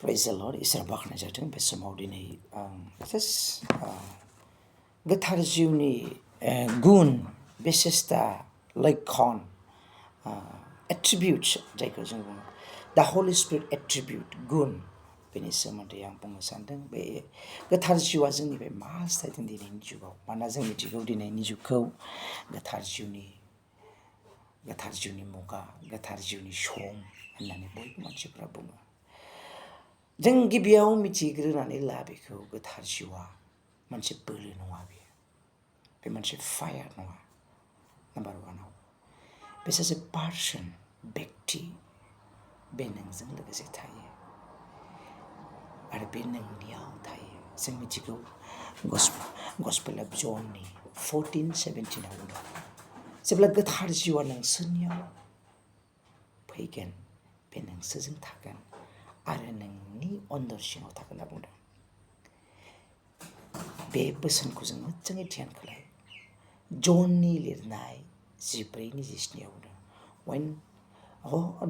Praise the Lord. इसोर बाख्नाय जाथों बे समाव दिनै गोथार जिउनि गुन बेसेस्ता लक्षण attributes जायखौ जों बुङो the Holy Spirit attribute गुन बेनि सोमोन्दै आं बुंनो सानदों बे गोथार जिउआ जोंनि बे मा जादों दिनैनि जुगाव मानोना जों मिथिगौ दिनैनि जुगखौ गोथार जिउनि मुगा गोथार जिउनि सम होननानै बयबो मानसिफ्रा बुङो जों गिबियाव मिथिग्रोनानै ला बेखौ गोथार जिउआ मोनसे बोलो नङा बे मोनसे फायार नङा नाम्बार वानाव बे सासे पार्सन व्यक्ति बे नोंजों लोगोसे थायो आरो बे नोंनियाव थायो जों मिथिगौ गस्पेल अफ जननि 14:17 दं जेब्ला गोथार जिउआ नोंसोरनियाव फैगोन बे नोंसोरजों थागोन आरो नोंनि अन्दर सिङाव थागोन होनना बुंदों बे बोसोनखौ जों मोजाङै ध्यान खालाम जननि लिरनाय 14:27 बुंदों when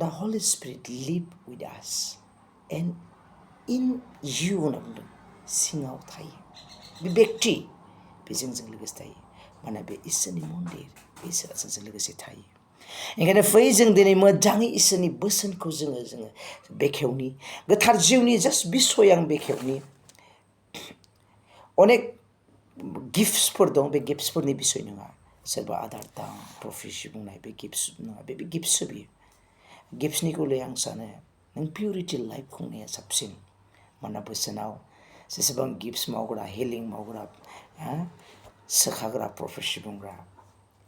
the Holy Spirit live with us and in you होनना बुंदों सिङाव थायो बे व्यक्ति बेजों जों लोगोसे थायो मानोना बे इसोरनि मन्दिर बे इसोरा जोंजों लोगोसे थायो ओंखायनो फै जों दिनै मोजाङै इसोरनि बोसोनखौ जोङो बेखेवनि गोथार जिउनि जास्ट बिसय आं बेखेवनि अनेक गिफ्ट्सफोर दं बे गिफ्ट्सफोरनि बिसय नङा सोरबा आदार दां प्रफेसि बुंनाय बे गिफ्ट्स नङा बे गिफ्ट्ससो बियो गिफ्ट्सनिखौलाय आं सानो नों पिउरिटि लाइफ खुंनाया साबसिन मानोना बोसोनाव जेसेबां गिफ्ट्स मावग्रा हिलिं मावग्रा सोखाग्रा प्रफेसि बुंग्रा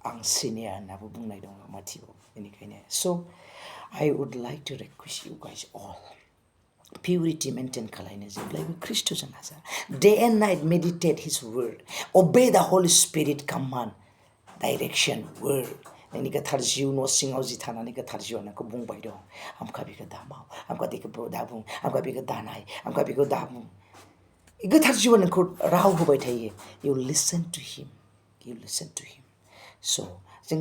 आं सिनिया होननाबो बुंनाय दङ माथियाव बेनिखायनो स' I would like to request you guys all purity maintain खालायनो जेब्लायबो ख्रिस्ट'जों नाजा day and night meditate his word obey the Holy Spirit command direction word नोंनि गोथार जिउ न' सिङाव जि थानानै गोथार जिउआ नोंखौ बुंबाय दं आमखा बेखौ दा माव आमखा बेखौ दा बुं आमखा बेखौ दा नाय आमखा बेखौ दा बुं गोथार जिउआ नोंखौ राव होबाय थायो you listen to him स' जों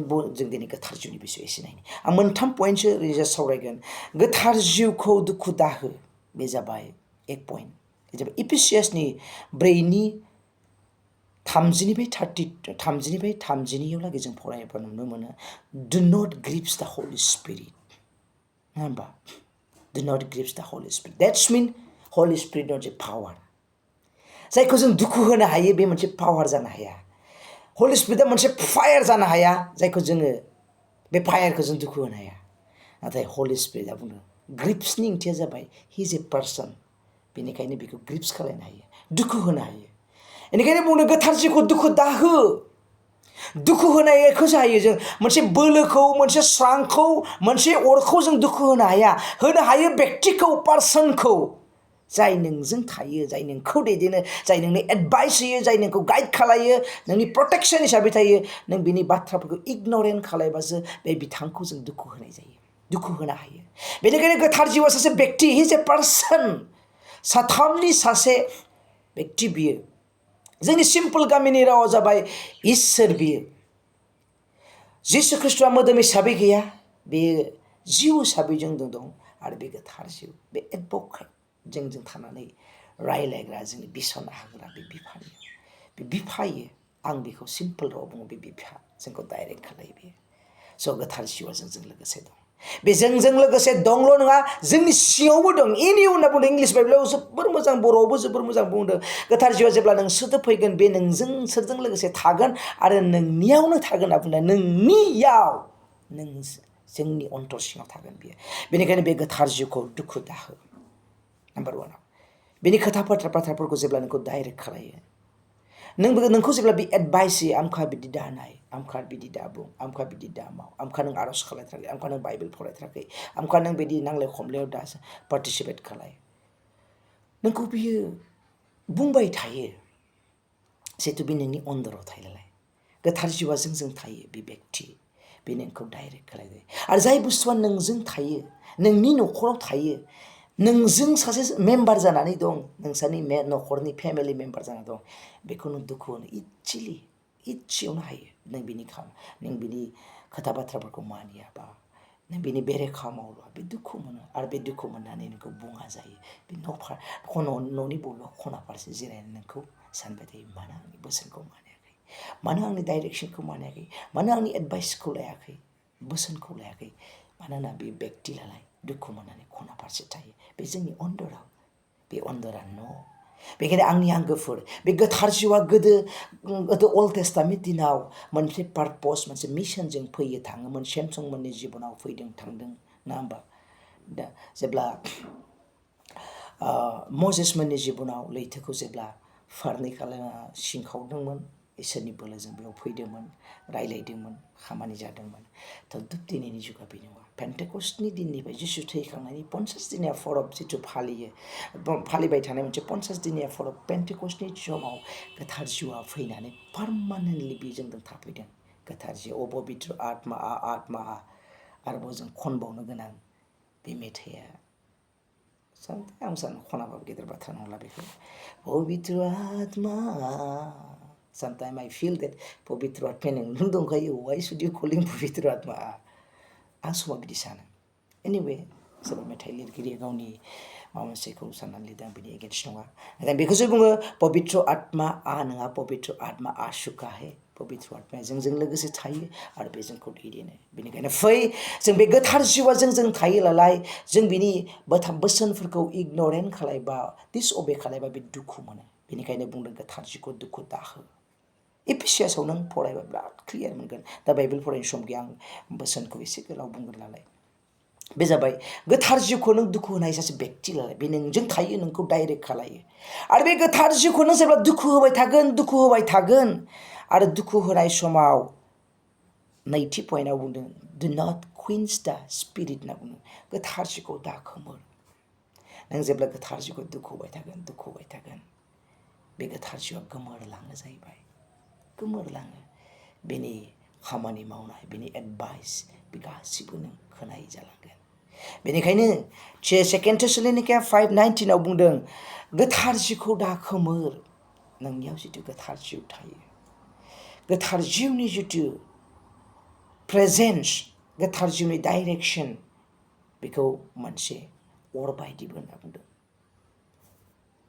दिनै गोथार जिउनि बिसय एसे नायनि आं मोनथाम पइन्टसो ओरैजा सावरायगोन गोथार जिउखौ दुखु दाहो बे जाबाय एक पइन्ट बे जाबाय इफिसियासनि 4:30निफ्राय 32 जों फरायनायफ्राव नुनो मोनो do not grieve the Holy Spirit नङा होमबा do not grieve the Holy Spirit that's mean Holy Spirit not a power जायखौ जों दुखु होनो हायो बे मोनसे पावार जानो हाया Holy Spirit मोनसे फायार जानो हाया जायखौ जोङो बे फायारखौ जों दुखु होनो हाया नाथाय Holy Spirit बुङो ग्रिप्सनि ओंथिया जाबाय he is a person बेनिखायनो बेखौ ग्रिप्स खालायनो हायो दुखु होनो हायो बेनिखायनो बुंदों गोथार जिउखौ दुखु दाहो दुखु होनायखौ जायो जों मोनसे बोलोखौ मोनसे स्रांखौ मोनसे अरखौ जों दुखु होनो हायो व्यक्तिखौ पार्सनखौ जाय नोंजों थायो जाय नोंखौ दैदेनो जाय नोंनो एडभाइस होयो जाय नोंखौ गाइड खालायो नोंनि प्रटेक्शन हिसाबै थायो नों बिनि बाथ्राफोरखौ इगनरेन्ट खालायबासो बे बिथांखौ जों दुखु होनाय जायो दुखु होनो हायो बेनिखायनो गोथार जिउआ सासे व्यक्ति हि इज ए पार्सन साथामनि सासे व्यक्ति बियो जोंनि सिम्पल गामिनि रावा जाबाय इसोर बियो जिसु ख्रिस्ट'आ मोदोम हिसाबै गैया बेयो जिउ हिसाबै जोंजों दं आरो बे गोथार जिउ बे एडभकेट जोंजों थानानै रायलायग्रा जोंनि बिसावना होग्रा बे बिफायो आं बेखौ सिम्पल राव बुङो बे बिफा जोंखौ डाइरेक्ट खालायो बेयो स' गोथार जिउआ जोंजों लोगोसे दं बे जोंजों लोगोसे दंल' नङा जोंनि सिङावबो दं इन इउ होनना बुंदों इंलिस बाइबेलाव जोबोर मोजां बर'आवबो जोबोर मोजां बुंदों गोथार जिउआ जेब्ला नोंसोरजों फैगोन बे नोंसोरजों लोगोसे थागोन आरो नोंनियावनो थागोन होनना बुंदों नोंनियाव जोंनि अन्तर सिङाव थागोन बियो बेनिखायनो बे गोथार जिउखौ दुखु दाहो नाम्बार वानाव बेनि बाथ्राफोरखौ जेब्ला नोंखौ डाइरेक्ट खालायो नोंखौ जेब्ला बे एडभाइस होयो आमखा बिदि दा नाय आमखा बिदि दा बुं आमखा बिदि दा माव आमखा नों आर'ज खालायथाराखै आमखा नों बाइबेल फरायथाराखै आमखा नों बिदि नांलाय खमलायाव दा पार्टिसिपेट खालाय नोंखौ बियो बुंबाय थायो जिहेतु बे नोंनि अन्दराव थायोलाय गोथार जिउआ जोंजों थायो बे व्यक्ति बे नोंखौ डाइरेक्ट खालायबाय आरो जाय बुस्थुआ नोंजों थायो नोंनि न'खराव थायो नोंजों सासे मेम्बार जानानै दं नोंसानि न'खरनि फेमिलि मेम्बार जानानै दं बेखौ नों दुखु होनो इच्छियावनो हायो नों बिनि खोथा बाथ्राफोरखौ मानियाबा नों बिनि बेरेखा मावब्ला बे दुखु मोनो आरो बे दुखु मोननानै नोंखौ बुङा जायो बे न'नि बबेबा खना फारसे जिरायनानै नोंखौ सानबाय थायो मानो आंनि बोसोनखौ मानियाखै मानो आंनि डाइरेक्सनखौ मानियाखै मानो आंनि एडभाइसखौ लायाखै बोसोनखौ लायाखै मानोना बे व्यक्तियालाय दुखु मोननानै खना फारसे थायो बे जोंनि अन्दराव बे अन्दरा न' बेखायनो आंनि आंगोफोर बे गोथार जिउआ गोदो अल्ड टेस्टामेन्ट दिनाव मोनसे पार्पस मोनसे मिशनजों फैयो थाङोमोन सेमसं मोननि जिबनाव फैदों थांदों ना होमबा दा जेब्ला मजेस मोननि जिबनाव लैथोखौ जेब्ला फारनै सिंखावदोंमोन इसोरनि बोलोजों बेयाव फैदोंमोन रायलायदोंमोन खामानि जादोंमोन थ' दिनैनि जुगा बे नङा पेन्टेकस्टनि दिननिफ्राय जिसु थैखांनायनि 50 दिनिया फरब जिथु फालिबाय थानाय मोनसे 50 दिनिया फरब पेन्टेकस्टनि समाव गोथार जिउआ फैनानै पार्मानेन्टलि बे जोंजों थाफैदों गोथार जिउ पबित्र आत्मा आरोबाव जों खनबावनो गोनां बे मेथाइआ आं सानो खनाबाबो गेदेर बाथ्रा नंला बेखौ पबित्र आत्मा sometimes I feel that पबित्र आत्माया नों दंखायो why should you calling पबित्र आत्मा आं समाव बिदि सानो एनिवे सोरबा मेथाइ लिरगिरिया गावनि माबा मोनसेखौ साननानै लिरदों बिनि एगेन्स्ट नङा नाथाय बेखौसो बुङो पबित्र आत्मा नङा पबित्र आत्मा सुखा है पबित्र आत्माया जोंजों लोगोसे थायो आरो बे जोंखौ दैदेनो बेनिखायनो फै जों बे गोथार जिउआ जोंजों थायोलालाय जों बिनि बोसोनफोरखौ इगनरेन्ट खालायबा डिसअबे खालायबा बे दुखु मोनो बेनिखायनो बुंदों गोथार जिउखौ दुखु दाहो एफिसियासआव नों फरायबा बिराद क्लियार मोनगोन दा बाइबेल फरायनाय सम गैया आं बोसोनखौ एसे गोलाव बुंगोन नालाय बे जाबाय गोथार जिउखौ नों दुखु होनाय सासे व्यक्ति लालाय बे नोंजों थायो नोंखौ डाइरेक्ट खालायो आरो बे गोथार जिउखौ नों जेब्ला दुखु होबाय थागोन आरो दुखु होनाय समाव नैथि पइन्टआव बुंदों डु नट क्विन्स दा स्पिरिट होनना बुंदों गोथार जिउखौ दा खोमोर नों जेब्ला गोथार जिउखौ दुखु होबाय थागोन बे गोथार जिउआ गोमोरलाङो जाहैबाय गोमोरलाङो बेनि खामानि मावनाय बेनि एडभाइस बे गासिबो नों खोनायै जालांगोन बेनिखायनो 2 थेसलोनिकेया 5:19 आव बुंदों गोथार जिउखौ दा खोमोर नोंनियाव जिथु गोथार जिउ थायो गोथार जिउनि जिथु प्रेजेन्स गोथार जिउनि डाइरेक्सन बेखौ मोनसे अर बायदिबो होनना बुंदों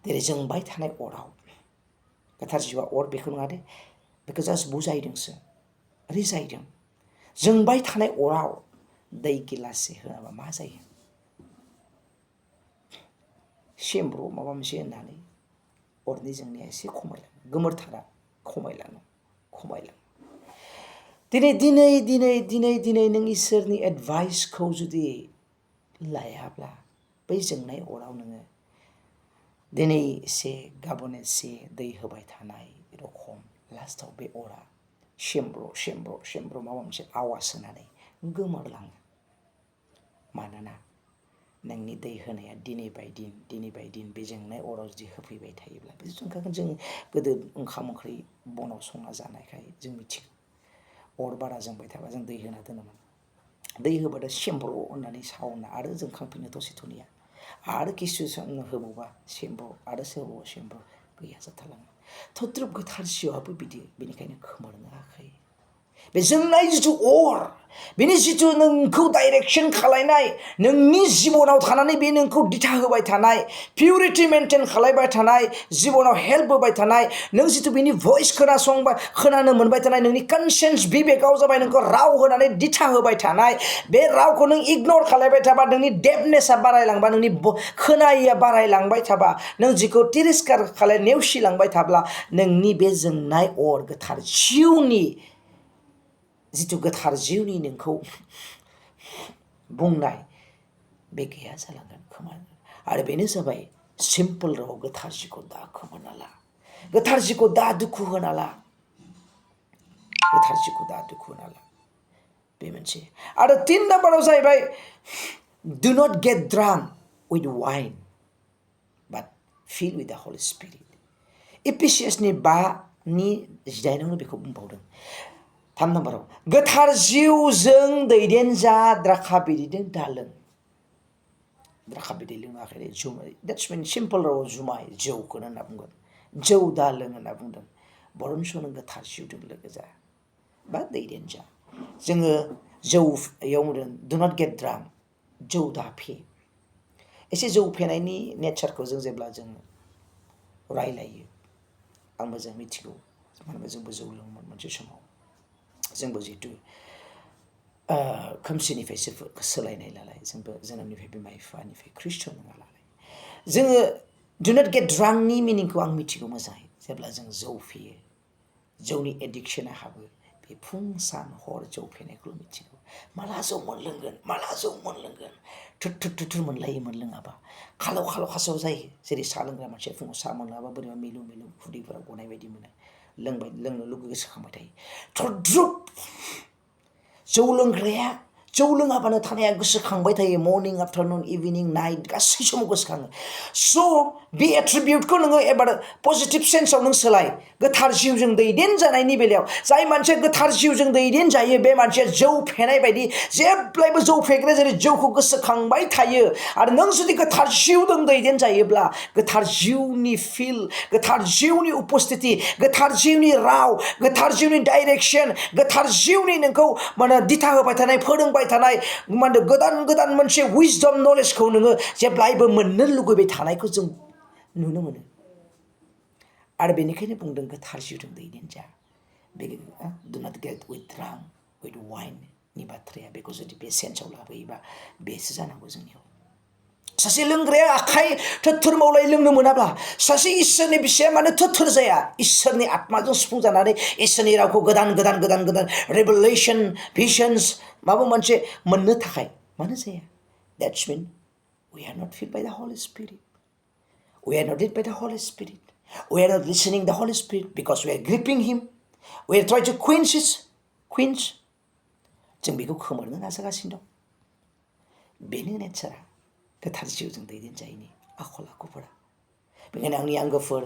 जेरै जोंबाय थानाय अराव गोथार जिउआ अर बेखौ नङा दे बेखौ जास्ट बुजायदोंसो रिजायदों जोंबाय थानाय अराव दै गिलाससे होआबा मा जायो सेमब्र' माबा मोनसे होननानै अरनि जोंनाया एसे खमायलाङो गोमोरथारा खमायलाङो दिनै नों इसोरनि एडभाइसखौ जुदि लायाब्ला बै जोंनाय अराव नोङो दिनै एसे गाबोन एसे दै होबाय थानाय रखम लास्टआव बे अरा सेमब्र' माबा मोनसे आवाज होनानै गोमोरलाङो मानोना नोंनि दै होनाया दिनै बाय दिन बे जोंनाय अराव जुदि होफैबाय थायोब्ला बे ओंखायनो जों गोदो ओंखाम ओंख्रि बनाव संना जानायखाय जों मिथिगौ अर बारा जोंबाय थाबा जों दै होना दोनोमोन दै होबाथाय सेमब्र' होननानै सावना आरो जोंखांफिनो दसे थनिया आरो किसु होबावबा सेमब्र' आरो सोबावबा सेमब्र' गैया जाथारलाङो थद्रुब गोथार जिउआबो बिदि बेनिखायनो खोमोरनो हायाखै बे जोंनाय जिथु अर बेनि जिथु नोंखौ डाइरेक्सन खालायनाय नोंनि जिबनाव थानानै बे नोंखौ दिथा होबाय थानाय पिउरिटि मेनटेन खालायबाय थानाय जिबनाव हेल्प होबाय थानाय नों जिथु बिनि भइस खोनानो मोनबाय थानाय नोंनि कनसियेन्स बिबेकाव जाबाय नोंखौ राव होनानै दिथा होबाय थानाय बे रावखौ नों इगनर खालायबाय थाबा नोंनि डेफनेसा बारायलांबा नोंनि खोनायैया बारायलांबाय थाबा नों जिखौ तिरस्कार नेवसिलांबाय थाब्ला नोंनि बे जोंनाय अर गोथार जिउनि जिथु गोथार जिउनि नोंखौ बुंनाय बे गैया जालांगोन खोमाना आरो बेनो जाबाय सिम्पल राव गोथार जिउखौ दा खोमाना ला गोथार जिउखौ दा दुखु होना ला बे मोनसे आरो 3 नाम्बाराव जाहैबाय do not get drunk with wine but fill with the holy spirit एफिसियासनि 5:18 बेखौ बुंबावदों 3 नाम्बाराव गोथार जिउजों दैदेन जा द्राखा बिदैजों दालों द्राखा बिदै लोङाखै जुमाय द्याट्स मिन सिम्पल राव जुमाय जौखौनो होनना बुंगोन जौ दा लों होनना बुंदों बरन्स नों गोथार जिउजों लोगो जा बा दैदेन जा जोङो जौयाव do not get drunk जौ दाफे एसे जौ फेनायनि नेचारखौ जों जेब्ला जों रायलायो आंबो जों मिथिगौ मानोना जोंबो जौ लोङोमोन मोनसे समाव जोंबो जिहेतु खोमसिनिफ्रायसो सोलायनाय नालाय जोंबो जोनोमनिफ्राय बिमा बिफानिफ्राय ख्रिस्टान नङा नालाय जोङो do not get drunkनि मिनिंखौ आं मिथिगौ मोजाङै जेब्ला जों जौ फेयो जौनि एडिक्शना हाबो बे फुं सान हर जौ फेनायखौ मिथिगौ माला जौ मोनलोंगोन माला जौ मोनलोंगोन थुर मोनलायो मोनलोङाबा खालाव खालाव खासाव जायो जेरै साहा लोंग्रा मानसिया फुङाव साहा मोनलाबा बोरैबा मिलु मिलु खुदैफोराव गनाय बायदि मोनो लोंनो गोसोखांबाय थायो थद्रुब जौ लोंग्राया जौ लोङाबानो थानाया गोसोखांबाय थायो मर्निं आफ्टारनुन इभिनिं नाइट गासै समाव गोसोखाङो स' बे एट्रिबिउटखौ नोङो एबार पजिटिभ सेन्सआव नों सोलाय गोथार जिउजों दैदेन जानायनि बेलायाव जाय मानसिया गोथार जिउजों दैदेन जायो बे मानसिया जौ फेनाय बायदि जेब्लायबो जौ फेग्रा जेरै जौखौ गोसोखांबाय थायो आरो नों जुदि गोथार जिउजों दैदेन जायोब्ला गोथार जिउनि फिल गोथार जिउनि उपस्थिति गोथार जिउनि राव गोथार जिउनि डाइरेक्शन गोथार जिउनि नोंखौ माने दिथा होबाय थानाय फोरोंबाय थानाय माने गोदान गोदान मोनसे विजडम नलेजखौ नोङो जेब्लायबो मोननो लुगैबाय थानायखौ जों नुनो मोनो आरो बेनिखायनो बुंदों गोथार जिउजों दैदेन जा बे do not get with drunk with wine नि बाथ्राया बेखौ जुदि बे सेन्सआव लाबोयोबा बेसो जानांगौ जोंनियाव सासे लोंग्राया आखाइ थोर मावलाय लोंनो मोनाब्ला सासे इसोरनि बिसाया मानो थोर जाया इसोरनि आत्माजों सुफुंजानानै इसोरनि रावखौ गोदान रेभेलेशन भिजन्स माबा मोनसे मोननो थाखाय मानो जाया that's mean we are not filled by the Holy Spirit we are not led by the Holy Spirit we are not listening the Holy Spirit because we are gripping him we are trying to quench जों बेखौ खोमोरनो नाजागासिनो दं बेनो नेचारा गोथार जिउजों दैदेन जायैनि आखल आखुफोरा बेखायनो आंनि आंगोफोर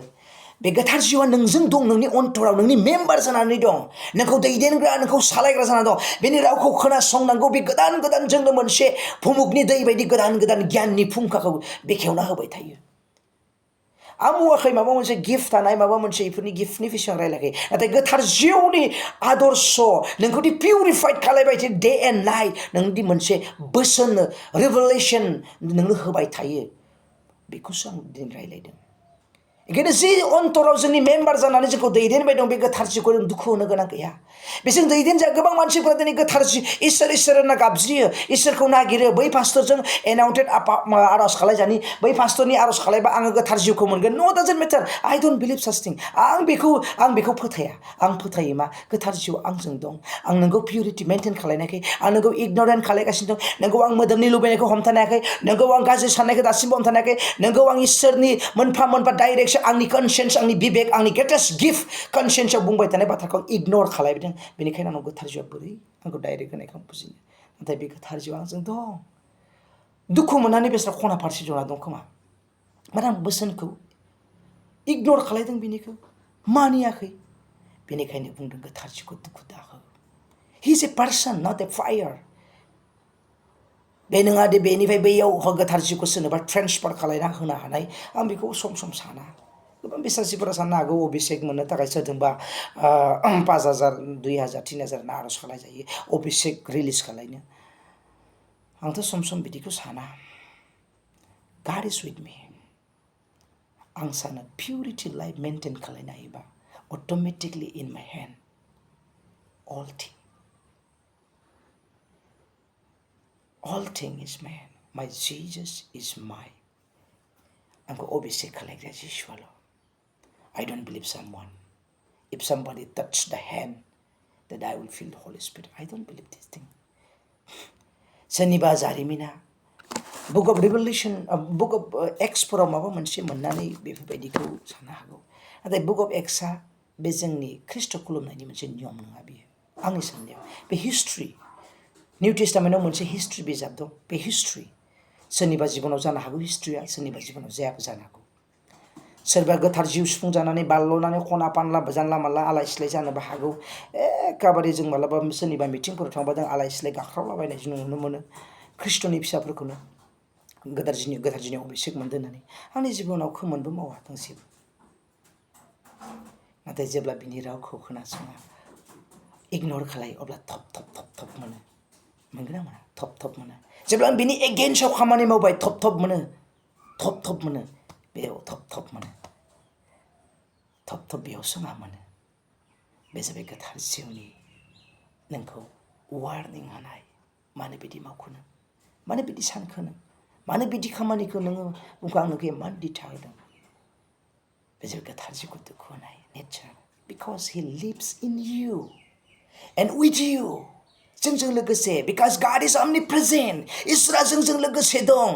बे गोथार जिउआ नोंजों दं नोंनि अन्तराव नोंनि मेम्बार जानानै दं नोंखौ दैदेनग्रा नोंखौ सालायग्रा जानानै दं बेनि रावखौ खोनासंनांगौ बे गोदान जोंनो मोनसे भुमुगनि दै बायदि गोदान गियाननि फुंखाखौ बेखेवना होबाय थायो आं बुङाखै माबा मोनसे गिफ्ट थानाय माबा मोनसे इफोरनि गिफ्टनि बिषय रायलायाखै नाथाय गोथार जिउनि आदर्श नोंखौदि पिउरिफाइड खालायबाय थायो डे एन्ड नाइट नोंदि मोनसे बोसोन रिभेलेशन नोंनो होबाय थायो बेखौसो आं दिनै रायलायदों ओंखायनो जि अन्तराव जोंनि मेम्बार जानानै जोंखौ दैदेनबाय दं बे गोथार जिउखौ जों दुखु होनो गोनां गैया बेजों दैदेनजा गोबां मानसिफोरा दिनै गोथार इसोर होनना गाबज्रियो इसोरखौ नागिरो बै पास्टरजों एनाउन्टेड आर'ज खालायजानि बै पास्टरनि आर'ज खालायबा आङो गोथार जिउखौ मोनगोन नो डाजन्ट मेटार आइ डोन्ट बिलिभ साच थिं आं बेखौ फोथाया आं फोथायो मा गोथार जिउ आंजों दं आं नोंखौ पिउरिटि मेनटेन खालायनायखाय आं नोंखौ इगनरेन्ट खालायगासिनो दं नोंखौ आं मोदोमनि लुबैनायखौ हमथानो हायाखै नोंखौ आं गाज्रि साननायखौ दासिमबो हमथानो हायाखै नोंखौ आं इसोरनि मोनफा डाइरेक्शन आंनि कनसियेन्स आंनि बिबेक आंनि ग्रेटेस्ट गिफ्ट कनसियेन्सआव बुंबाय थानाय बाथ्राखौ इगनर खालायदों बेनिखायनो आंनाव गोथार जिउआ बोरै आंखौ डाइरेक्ट होनायखौ आं बुजिनो नाथाय बे गोथार जिउआ आंजों दं दुखु मोननानै बेस्रा खना फारसे जना दं खोमा माने आं बोसोनखौ इगनर खालायदों बिनिखौ मानियाखै बेनिखायनो बुंदों गोथार जिउखौ दुखु दाहो हि is a person not a fire बे नङा दे बेनिफ्राय बैयाव गोथार जिउखौ सोरनोबा ट्रेन्सफार खालायना होनो हानाय आं बेखौ सम साना गोबां बिसासिफोरा साननो हागौ अभिषेक मोननो थाखाय सोरजोंबा 5,000 2,000 3,000 ना आर'ज खालायजायो अभिषेक रिलिज खालायनो आंथ' सम बिदिखौ साना God is with me आं सानो पिउरिटि लाइफ मेनटेन खालायनो हायोबा अट'मेटिकलि इन माइ hand all thing is mine my Jesus is mine आंखौ अभिषेक खालायग्रा जिसुआल' I don't believe someone if somebody touch the hand that I will feel the Holy Spirit I don't believe this thing सोरनिबा जारिमिना book of रिभेलेशन book of एक्सफोराव माबा मोनसे मोननानै बेफोरबायदिखौ साननो हागौ नाथाय बुक अफ एक्सआ बे जोंनि ख्रिस्ट' खुलुमनायनि मोनसे नियम नङा बेयो आंनि साननायाव बे हिस्ट्रि निउ टेस्टामेन्टआव मोनसे हिस्ट्रि बिजाब दं बे हिस्ट्रि सोरनिबा जिबनाव जानो हागौ हिस्ट्रिया सोरनिबा जिबनाव जायाबो जानो हागौ सोरबा गोथार जिउ सुफुंजानानै बारल'नानै खना पानला जानला मानला आलाय सिलाय जानोबो हागौ एखेबारे जों मालाबा सोरनिबा मिटिंफोराव थांबा जों आलाय सिलाय गाख्रावलाबायनाय जों नुनो मोनो ख्रिस्ट'नि फिसाफोरखौनो गोथार जिउनि अभिषेक मोनदों होननानै आंनि जिबनाव खोमोनबो मावा दोंसेबो नाथाय जेब्ला बिनि रावखौ खोनासङा इगनर खालायो अब्ला थप मोनो मोनगोन ना मोना थब मोनो जेब्ला आं बिनि एगेन्स्टआव खामानि मावबाय थब मोनो थब मोनो बेयाव थब मोनो थब बेयावसो मा मोनो बे जाबाय गोथार जिउनि नोंखौ वार्निं होनाय मानो बिदि मावखो नों मानो बिदि सानखो नों मानो बिदि खामानिखौ नोङो बुंखो आं नोंखौ इमान दिथा होदों बे जाबाय गोथार जिउखौ दुखु होनाय nature because he lives in you and with you जोंजों लोगोसे बिकज गड इज omnipresent इसोरा जोंजों लोगोसे दं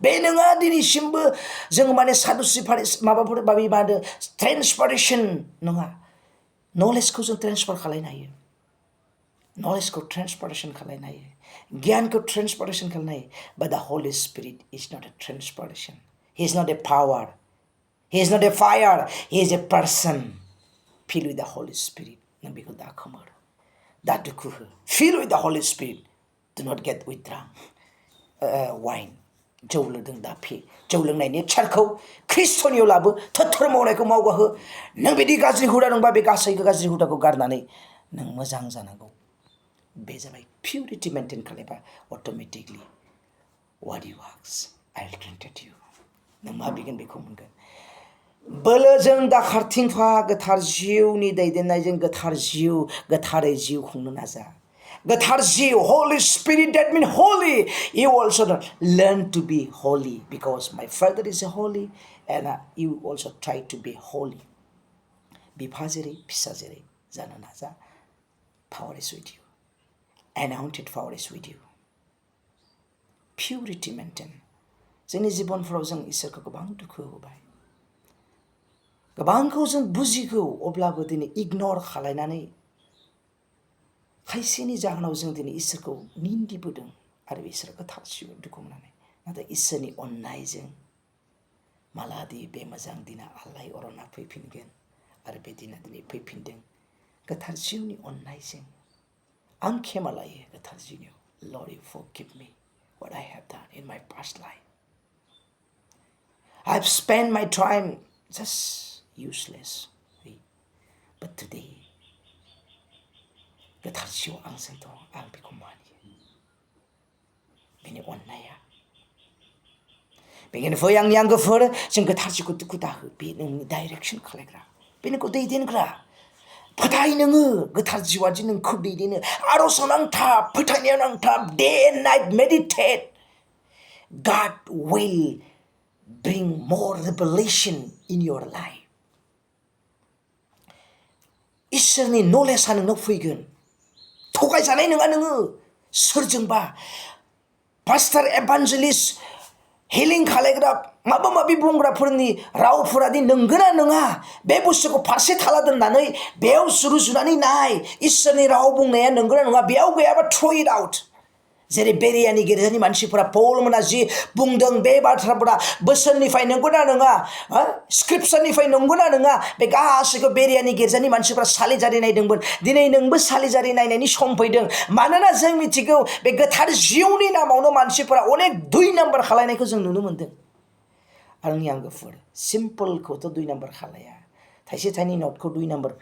बे नङा दिनैसिमबो जों माने सादुसि माबाफोर मादो ट्रेन्सफारेसन नङा नलेजखौ जों ट्रेन्सफार खालामनो हायो नलेजखौ ट्रेन्सफारेसन खालामनो हायो गियानखौ ट्रेन्सफारेसन खालामनो हायो बाट द holy spirit is not A ट्रेन्सफारेसन he is not A power he is not a fire he is a person fill with the holy spirit नों बेखौ दा खोमोर दा दुखु हो feel with the holy spirit डु नट गेट विथड्रां वाइन जौ लोंदों दा फे जौ लोंनायनि नेचारखौ ख्रिस्टनियाव लाबो थोर मावनायखौ मावगा हो नों बिदि गाज्रि हुदा दंबा बे गासैबो गाज्रि हुदाखौ गारनानै नों मोजां जानांगौ बे जाबाय पिउरिटि मेनटेन खालामबा अट'मेटिकलि वाट यु वाक्स आइ विल ग्रेन्टेड इउ नों मा बिगोन बेखौ मोनगोन बोलोजों दा खारथिंफा गोथार जिउनि दैदेननायजों गोथार जिउ गोथारै जिउ खुंनो नाजा गोथार जिउ Holy Spirit that means holy you also learn to be holy because my father is holy and you also try to be holy बिफा जेरै फिसा जेरै जानो नाजा power is with you anointed power is with you purity maintain जोंनि जिबनफोराव जों इसोरखौ गोबां दुखु होबाय गोबांखौ जों बुजिगौ अब्लाबो दिनै इगनर खालायनानै खायसेनि जाहोनाव जों दिनै इसोरखौ निन्दिबोदों आरो इसोर गोथार जिउ दुखु मोननानै नाथाय इसोरनि अननायजों मालादि बे मोजां दिना आलाय अरना फैफिनगोन आरो बे दिना दिनै फैफिनदों गोथार जिउनि अननायजों आं खेमा लायो गोथार जिउनियाव Lord you forgive me what I have done in my past life I've spent my time just uselessly but today गोथार जिउ आंजों दं आं बेखौ मानियो बेनि अननाया बेनिखायनो फै आंनि आंगोफोर जों गोथार जिउखौ दुखु दाहो बे नोंनि डाइरेक्सन खालायग्रा बे नोंखौ दैदेनग्रा फोथाय नोङो गोथार जिउआ दि नोंखौ दैदेनो आर'जआव नांथाब फोथायनायाव नांथाब day and night meditate God will bring more revelation in your life इसोरनि नलेजआ नोंनाव फैगोन थगायजानाय नङा नोङो सोरजोंबा पास्टार एभान्जेलिस्ट हिलिं खालायग्रा माबा माबि बुंग्राफोरनि रावफोरादि नंगौना नङा बे बुस्थुखौ फारसे थाला दोननानै बेयाव रुजुनानै नाय इसोरनि राव बुंनाया नंगौना नङा बेयाव गैयाबा थ्र' इट आउट जेरै बेरियानि गिर्जानि मानसिफोरा पौलमोना जि बुंदों बे बाथ्राफोरा बोसोननिफ्राय नंगौना नङा स्क्रिप्चारनिफ्राय नंगौना नङा बे गासैखौ बेरियानि गिर्जानि मानसिफोरा सालिजारि नायदोंमोन दिनै नोंबो सालिजारि नायनायनि सम फैदों मानोना जों मिथिगौ बे गोथार जिउनि नामावनो मानसिफोरा अनेक 2 नाम्बार खालायनायखौ जों नुनो मोन्दों आंनि आंगोफोर सिम्पोलखौथ' 2 नाम्बार खालाया थाइसे थाइनै नटखौ 2 नाम्बार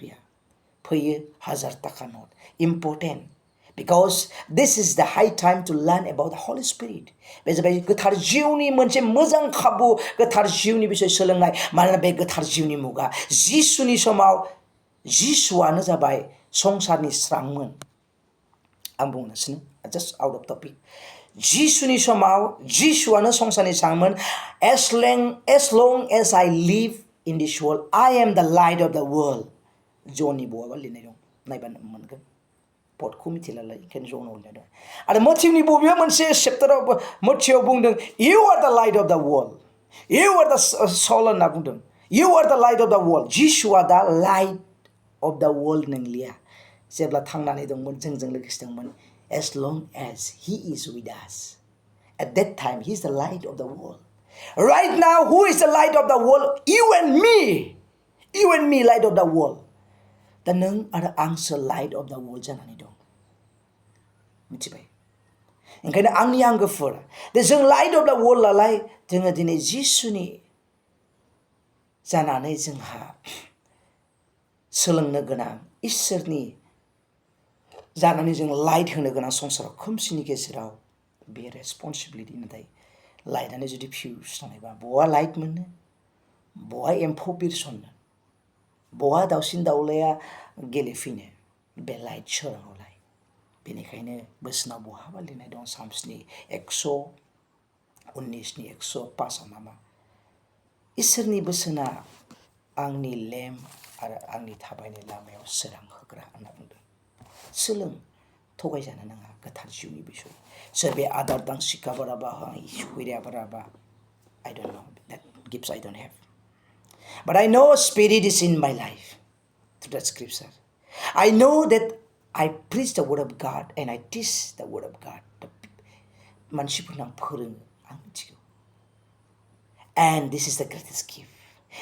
फैयो 1000 थाखा नट important because this is the high time to learn about the Holy Spirit बे जाबाय गोथार जिउनि मोनसे मोजां खाबु गोथार जिउनि बिषय सोलोंनाय मानोना बे गोथार जिउनि मुगा जिसुनि समाव जिसुआनो जाबाय संसारनि स्रांमोन आं बुंगासिनो just out of topic जिसुनि समाव जिसुआनो संसारनि स्रांमोन as long as I live in this world I am the light of the world ज'ननि बहाबा लिरनाय दं नायबा मोनगोन पटखौ मिथिलालाय ओंखायनो ज'नाव लिरनाय दं आरो मथिवनि बबेबा मोनसे चेप्टाराव मथियाव बुंदों you are the light of the world you are the soul होनना बुंदों you are the light of the world जिसुआ दा light of the world नंलिया जेब्ला थांनानै दंमोन जोंजों लोगोसे दंमोन as long as he is with us at that time he is the light of the world right now who is the light of the world you and me light of the world दा नों आरो आंसो light of द world जानानै दं मिथिबाय ओंखायनो आंनि आंगोफोर जों लाइट अफ द वर्ल्ड लालाय जोङो दिनै जिसुनि जानानै जोंहा सोलोंनो गोनां इसोरनि जानानै जों लाइट होनो गोनां संसाराव खोमसिनि गेजेराव बे रेसपन्सिबिलिटि नाथाय लाइटआनो जुदि फिउस थानायबा बहा लाइट मोनो बहा एम्फौ बिरसननो बहा दाउसिन दाउलाया गेलेफैनो बे लाइट सोराङावलाय बेनिखायनो बोसोनाव बहाबा लिरनाय दं सामसनि 119नि 105 नामा इसोरनि बोसोना आंनि लेम्प आरो आंनि थाबायनाय लामायाव सोरां होग्रा होनना बुंदों। सोलों थगायजानो नाङा गोथार जिउनि बिसय सोरबाया आदार दां सिखा बाराबा सुखैरिया बाराबा I don't know that gifts I don't have but I know spirit is in my life through that scripture I know that I preach the word of God and I teach the word of God मानसिफोरनो आं फोरोङो आं मिथिगौ and this is the greatest gift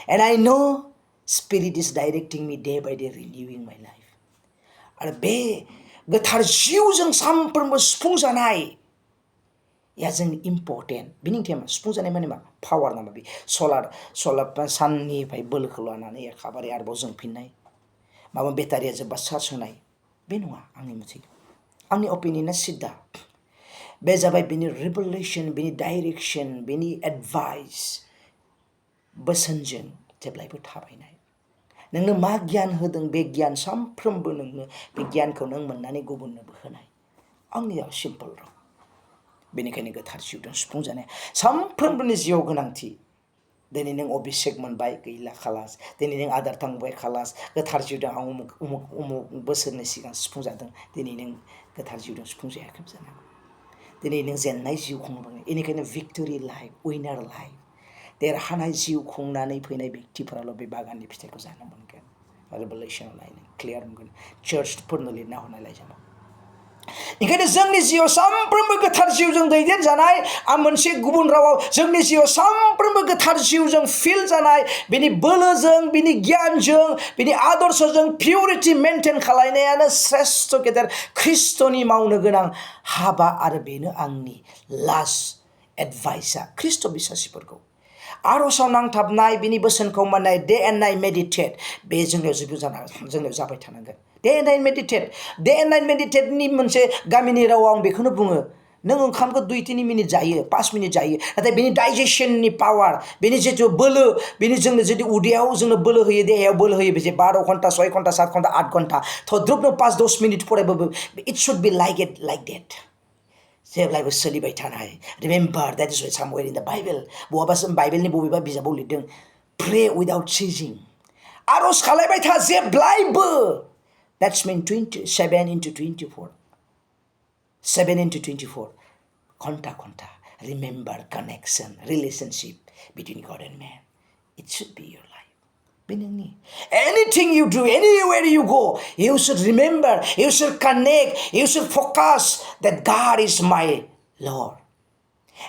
and I know spirit is directing me day by day renewing my life आरो बे गोथार जिउजों सानफ्रोमबो सुफुंजानाय या जोंनि इम्पर्टेन्ट बिनि ओंथिया मा सुफुंजानाय माने मा पावार नामा बे सलार साननिफ्राय बोलोखौ लानानै एखेबारे आरोबाव जोंफिननाय माबा बेटारिया जोब्बा चार्ज होनाय बे नङा आंनि मथे आंनि अपिनियना सिद्धा बे जाबाय बिनि रिभेलेसन बिनि डाइरेक्सन बिनि एडभाइस बोसोनजों जेब्लायबो थाबायनाय नोंनो मा गियान होदों बे गियान सानफ्रोमबो नोंनो बे गियानखौ नों मोननानै गुबुननोबो होनाय आंनिया सिम्पल राव बेनिखायनो गोथार जिउजों सुफुंजानाय सानफ्रोमबोनि जिउआव गोनांथि दिनै नों अभिषेक मोनबाय गैला खालास दिनै नों आदार थांबाय खालास गोथार जिउजों आं उमुक बोसोरनि सिगां सुफुंजादों दिनै नों गोथार जिउजों सुफुंजायाखै जानो हागौ दिनै नों जेननाय जिउ खुंनो बेनिखायनो भिक्टरि लाइफ उइनार लाइफ देरहानाय जिउ खुंनानै फैनाय व्यक्तिफोराल' बे बागाननि फिथाइखौ जानो मोनगोन रिभेलेसनाव नायनो क्लियार मोनगोन चार्चफोरनो लिरना हरनाय लाइजामाव ओंखायनो जोंनि जिउआव सानफ्रोमबो गोथार जिउजों दैदेनजानाय आं मोनसे गुबुन रावाव जोंनि जिउआव सानफ्रोमबो गोथार जिउजों फिल जानाय बिनि बोलोजों बिनि गियानजों बिनि आदर्शजों पिउरिटि मेनटेन खालायनायानो श्रेष्ठ गेदेर ख्रिस्ट'नि मावनो गोनां हाबा आरो बेनो आंनि लास्ट एडभाइसआ ख्रिस्ट' बिश्वासिफोरखौ आर'जआव नांथाबनाय बिनि बोसोनखौ मोननाय डे एन्ड नाइट मेडिटेट बे जोंनियाव जाबाय थानांगोन डे एन्ड नाइट मेडिटेटनि मोनसे गामिनि रावाव आं बेखौनो बुङो नों ओंखामखौ 2-3 मिनिट जायो 5 मिनिट जायो नाथाय बेनि डाइजेसननि पावार बेनि जिथु बोलो बेनि जोंनो जुदि उदैयाव जोंनो बोलो होयो देहायाव बोलो होयो बे 12 घन्टा 6 घन्टा 7 घन्टा 8 घन्टा थद्रुबनो 5-10 मिनिट फरायबाबो it should be like that जेब्लायबो सोलिबाय थानाय remember that is सामवेयर in the Bible बहाबा बाइबेलनि बबेबा बिजाबाव लिरदों प्रे उइदाउट सिजिं आर'ज खालायबाय था जेब्लायबो That's mean 7 into 24 घन्टा remember connection relationship between God and man it should be your life Benigni. Anything you do, anywhere you go, you should remember, you should connect, you should focus that God is my Lord.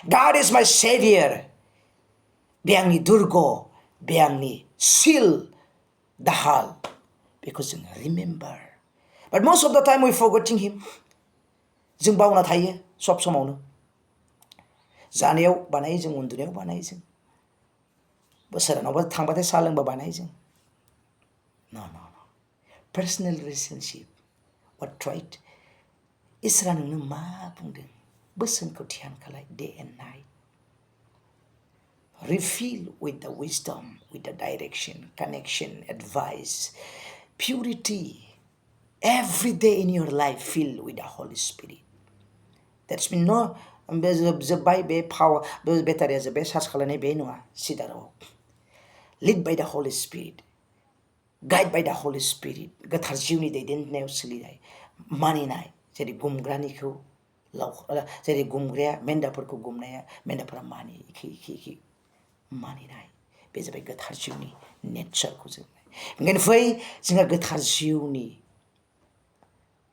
God is my Savior. Biangni Durgo, Biangni Sil, Dahal. Because remember. But most of the time we forgetting Him. जों बावना थायो सब समावनो जानायाव बानायो जों उन्दुनायाव बानायो जों बोसोरावबा थांबाथाय साहा लोंबा बानायो जों No. Personal relationship what right इसोरा नोंनो मा बुंदों बोसोनखौ ध्यान खालाय day and night refill with the wisdom with the direction connection advice purity every day in your life filled with the Holy Spirit that's mean no जोब्बाय बे power बे बेटारिया जोब्बाय चार्ज खालायनाय बे नङा सिदा राव lead by the Holy Spirit guide by the Holy Spirit गोथार जिउनि दैदेननायाव सोलिनाय मानिनाय जेरै गुमग्रानिखौ जेरै गुमग्राया मेन्दाफोरखौ गुमनाया मेन्दाफोरा मानियो एखे मानिनाय बे जाबाय गोथार जिउनि नेचारखौ जों ओंखायनो फै जोंहा गोथार जिउनि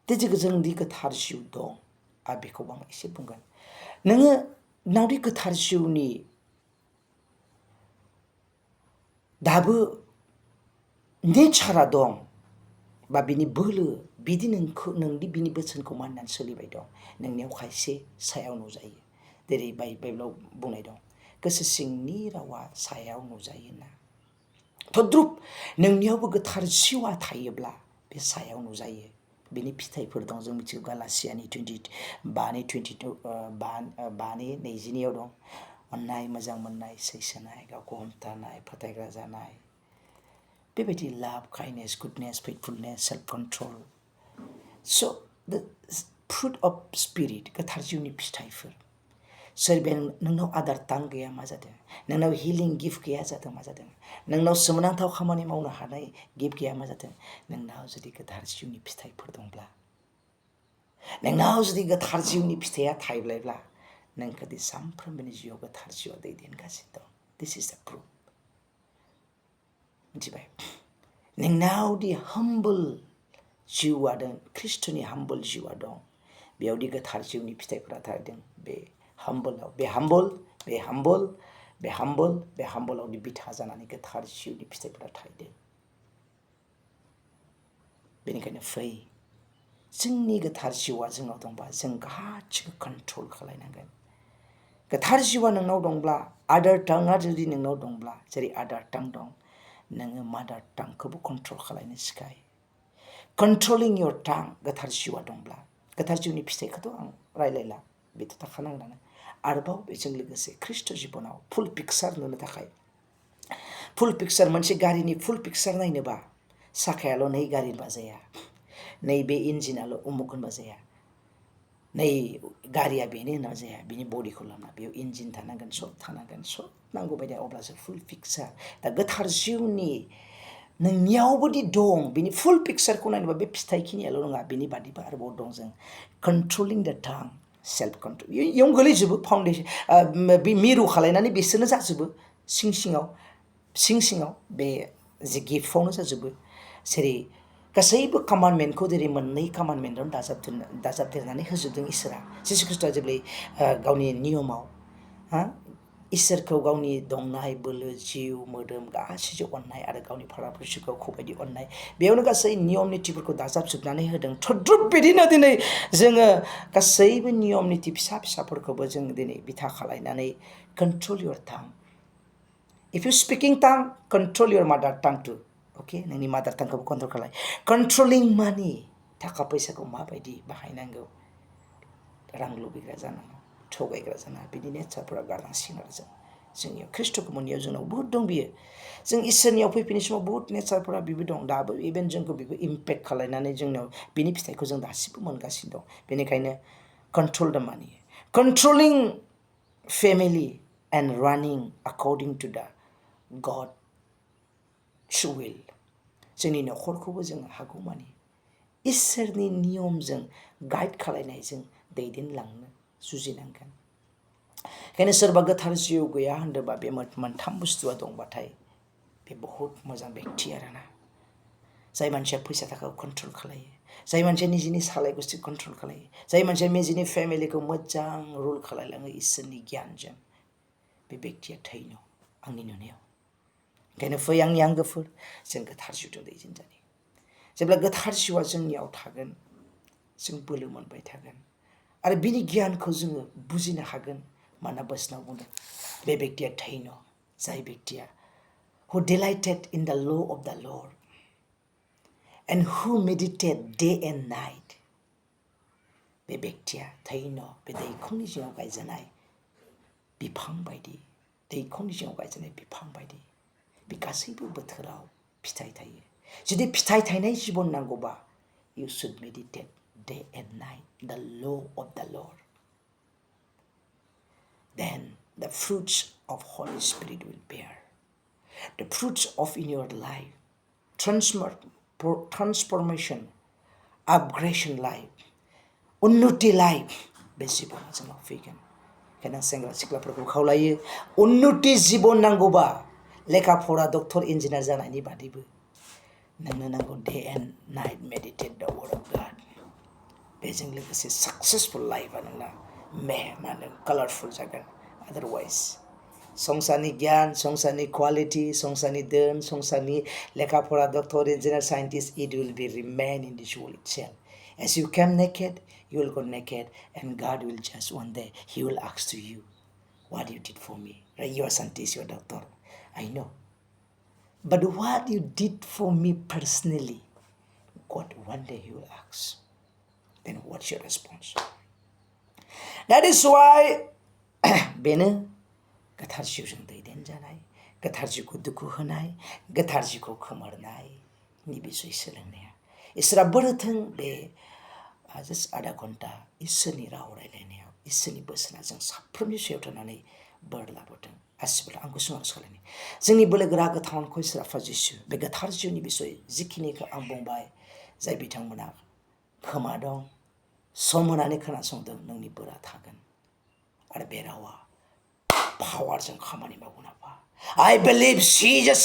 जोंदि गोथार जिउ दं आरो बेखौ आं एसे बुंगोन नोङो नावदि गोथार जिउनि दाबो नेचारा दं बा बिनि बोलो बिदि नोंदि बिनि बोसोनखौ मानिनानै सोलिबाय दं नोंनियाव खायसे सायाव नुजायो जेरै बाइबेलाव बुंनाय दं गोसो सिंनि रावा सायाव नुजायोना तद्रुप नोंनियावबो गोथार जिउआ थायोब्ला बे सायाव नुजायो बेनि फिथाइफोर दं जों मिथिगौ गालासियानि 22 दं अननाय मोजां मोननाय सैसोनाय गावखौ हमथानाय फोथायग्रा जानाय बेबायदि लाभ kindness goodness faithfulness self control स' द फ्रुट अफ स्पिरिट गोथार जिउनि फिथाइफोर सोरबाया नोंनाव आदार तां गैया मा जादों नोंनाव हिलिं गिफ्ट गैया जादों मा जादों नोंनाव सोमोनांथाव खामानि मावनो हानाय गिफ्ट गैया मा जादों नोंनाव जुदि गोथार जिउनि फिथाइफोर दंब्ला नोंनाव जुदि गोथार जिउनि फिथाइया थाइब्लायब्ला नोंखौ दि सानफ्रोमबोनि जिउआव गोथार जिउआव दैदेनगासिनो दं दिस इज द प्रुफ मिथिबाय नोंनाव दि हाम्बल जिउआ दं ख्रिस्ट'नि हाम्बल जिउआ दं बेयावदि गोथार जिउनि फिथाइफोरा थादों बे हाम्बलावदि बिथा जानानै गोथार जिउनि फिथाइफोरा थादों बेनिखायनो फै जोंनि गोथार जिउआ जोंनाव दंबा जों गासिबो कन्ट्रल खालायनांगोन गोथार जिउआ नोंनाव दंब्ला आदार टाङा जुदि नोंनाव दंब्ला जेरै आदार टां दं नोङो मादार टांखौबो कन्ट्रल खालायनो सिखाय कन्ट्रलिं योर टां गोथार जिउआ दंब्ला गोथार जिउनि फिथाइखौथ' आं रायलायला बेथ' थाखानांगोनानो आरोबाव बेजों लोगोसे ख्रिस्ट जिबनाव फुल पिक्सार नुनो थाखाय फुल पिक्सार मोनसे गारिनि फुल पिक्सार नायनोबा साखायाल' नै गारि होनबा जाया नैबे इन्जिनाल' उमुक होनबा जाया नै गारिया बेनो होनना जाया बिनि बडिखौ लाना बेयाव इन्जिन थानांगोन सब नांगौ बायदि अब्लासो फुल पिक्सार दा गोथार जिउनि नोंनियावबोदि दं बिनि फुल पिक्सारखौ नायनोबा बे फिथाइखिनियाल' नङा बिनि बादिबो आरोबाव दं जों कन्ट्रलिं द टां सेल्फ कन्ट्रल इयाव गोलैजोबो फाउन्डेसन बे मिरु खालायनानै बिसोरनो जाजोबो सिं सिङाव बे जे गिफ्टआवनो जाजोबो जेरै गासैबो कमान्डमेन्टखौ जेरै मोननै कमान्डमेन्टआवनो दाजाबदेरनानै होजोबदों इसोरा जिसु ख्रिस्ट'आ जेब्ला गावनि नियमाव इसोरखौ गावनि दंनाय बोलो जिउ मोदोम गासैजों अननाय आरो गावनि फाराफोरखौ गावखौबायदि अननाय बेयावनो गासै नियम नितिफोरखौ दाजाबजोबनानै होदों थद्रुब बिदिनो दिनै जोङो गासैबो नियम निति फिसाफोरखौबो जों दिनै बिथा खालायनानै control your tongue if you speaking tongue control your mother tongue two अके नोंनि मादार टांखौबो कन्ट्रल खालाय कन्ट्रलिं मानि थाखा फैसाखौ माबायदि बाहायनांगौ रां लुबैग्रा जानाङा थगायग्रा जानाङा बिदि नेचारफोरा गारनांसिगोन आरो जोंनियाव ख्रिस्ट'खौ मोननायाव जोंनाव बुहुत दं बियो जों इसोरनियाव फैफिनाय समाव बुहुत नेचारफोरा बेबो दं दाबो इभेन जोंखौ बेबो इम्पेक्ट खालायनानै जोंनाव बिनि फिथाइखौ जों दासिमबो मोनगासिनो दं बेनिखायनो कन्ट्रल द मानि कन्ट्रलिं फेमिलि एन्ड रानिं अकर्डिं टु द गड विल जोंनि न'खरखौबो जों हागौमानि इसोरनि नियमजों गाइड खालायनायजों दैदेनलांनो जुजिनांगोन ओंखायनो सोरबा गोथार जिउ गैया होनदोंबा बे मोनथाम बुस्थुआ दंबाथाय बे बहुत मोजां बेक्ति आरोना जाय मानसिया फैसा थाखाखौ कन्ट्रल खालायो जाय मानसिया निजिनि सालाय गुस्थि कन्ट्रल खालायो जाय मानसिया निजिनि फेमिलिखौ मोजां रुल खालायलाङो इसोरनि गियानजों बे बेक्तिया थैनो आंनि नुनायाव ओंखायनो फै आंनि आंगोफोर जों गोथार जिउजों दैदेनजानि जेब्ला गोथार जिउआ जोंनियाव थागोन जों बोलो मोनबाय थागोन आरो बिनि गियानखौ जोङो बुजिनो हागोन मानोना बोसोनाव बुंदों बे बेक्तिया थैनो जाय बेक्तिया who delighted in the law of the Lord and who meditate day and night बे बेक्तिया थैनो बे दैखरनि जिङाव गायजानाय बिफां बायदि दैखरनि जिङाव गायजानाय बिफां बायदि बे गासैबो बोथोराव फिथाइ थायो जुदि फिथाइ थायनाय जिबन नांगौबा you should meditate day and night the law of the Lord then the fruits of Holy Spirit will bear the fruits of in your life transformation upgradation life उन्नति लाइफ बे जिबना जोंनाव फैगोन ओंखायनो सेंग्रा सिख्लाफोरखौ खावलायो उन्नति जिबन नांगौबा लेखा फरा डक्टर इन्जिनियार जानायनि बादैबो नोंनो नांगौ डे एन्ड नाइट मेडिटेट द वर्ड अफ गड बेजों लोगोसे साक्सेसफुल लाइफआ नोंना मा होनो कालारफुल जागोन आदारवाइज संसारनि गियान संसारनि क्वालिटि संसारनि धोन संसारनि लेखा फरा doctor engineer scientist it will be remain in this world itself as you came naked you will go naked and God will just one day he will ask to you what you did for me right you are scientist you are doctor I know but what you did for me personally God one day he will ask then what's your response? That is why बेनो गोथार जिउजों दैदेनजानाय, गोथार जिउखौ दुखु होनाय, गोथार जिउखौ खोमोरनायनि बिसय सोलोंनाया। इसोरा बोर होथों बे जास्ट आधा घन्टा इसोरनि राव रायलायनायाव इसोरनि बोसोना जों साफ्रोमनि सायाव थानानै बोर लाबोथों। आसिबोला आं गुसुं आरज खालामनि। जोंनि बोलोगोरा गोथां अनखौ इसोर आफा जिसु बे गोथार जिउनि बिसय जिखिनिखौ आं बुंबाय, जाय बिथांमोना खोमा दं, सम होनानै खोनासंदों, नोंनि बोरा थागोन आरो बे रावा पावारजों खामानि मावगोन आफा। I believe Jesus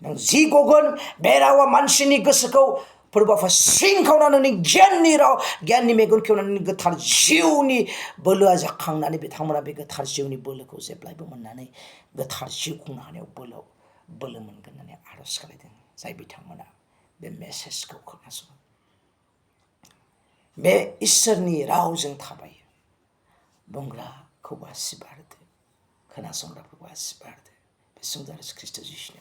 नों जि गगोन बे रावा मानसिनि गोसोखौ फोरबोफा सिंखावना नोंनि गियाननि राव गियाननि मेगन खेवनानै गोथार जिउनि बोलोआ जाखांनानै बिथांमोना बे गोथार जिउनि बोलोखौ जेब्लायबो मोननानै गोथार जिउ खुंनो हानायाव बोलो मोनगोन होननानै आरज खालामदों। जाय बिथांमोना बे मेसेजखौ खोनासङो, बे इसोरनि रावजों थाबायो, बुंग्राखौबो आसिरबाद होदो, खोनासंग्राफोरखौ आसिरबाद होदो। बे सुंदर खृष्ट जिसुनि